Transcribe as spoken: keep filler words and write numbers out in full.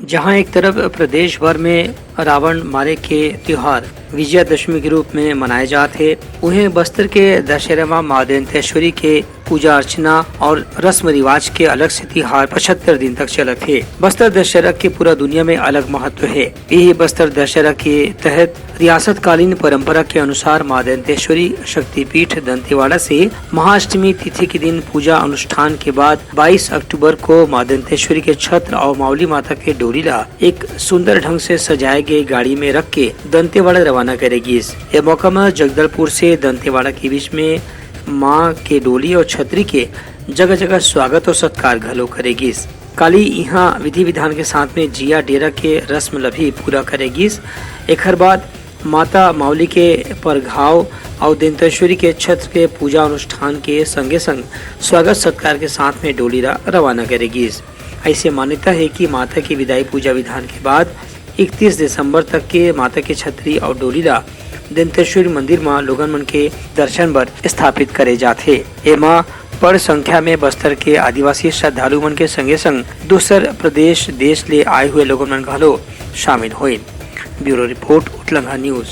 जहां एक तरफ प्रदेश भर में रावण मारे के त्योहार विजयादशमी के रूप में मनाए जात हे, उहें बस्तर के दशहरा म मां दंतेश्वरी के पूजा अर्चना और रस्म रिवाज के अलग से तिहार पचहत्तर दिन तक चलत हे। बस्तर दशहरा के पूरा दुनिया में अलग महत्व हे। यही बस्तर दशहरा के तहत रियासतकालीन परंपरा के अनुसार मां दंतेश्वरी शक्तिपीठ दंतेवाड़ा से महाअष्टमी तिथि के दिन पूजा अनुष्ठान के बाद बाईस अक्टूबर को मां दंतेश्वरी के छत्र और मावली माता के डोली ला एक सुंदर ढंग से सजाए गए गाड़ी में रख के दंतेवाड़ा रवाना करे गिस। ये मौका में जगदलपुर से दंतेवाड़ा के बीच में मां के डोली और छतरी के जगह-जगह स्वागत और सत्कार घलो करे गिस। काली इहां विधि विधान के साथ में जिया डेरा के रस्म ल भी पूरा करे गिस। एखर बाद माता मावली के परघाव अउ दंतेश्वरी के छत्र के पूजा अनुष्ठान के संगे संग स्वागत सत्कार के साथ में डोली ला रवाना करे गिस। ऐसे मान्यता है कि माता की विदाई पूजा विधान के बाद इकतीस दिसंबर तक के माता के छतरी और डोली ला दंतेश्वरी मंदिर म लोगन मन के दर्शन बर स्थापित करे जाथे। एमा बड़ संख्या में बस्तर के आदिवासी श्रद्धालु मन के संगे संग दूसर प्रदेश, देश ले आए हुए लोगन मन घलो शामिल होइन। Bureau report, Utlangha news.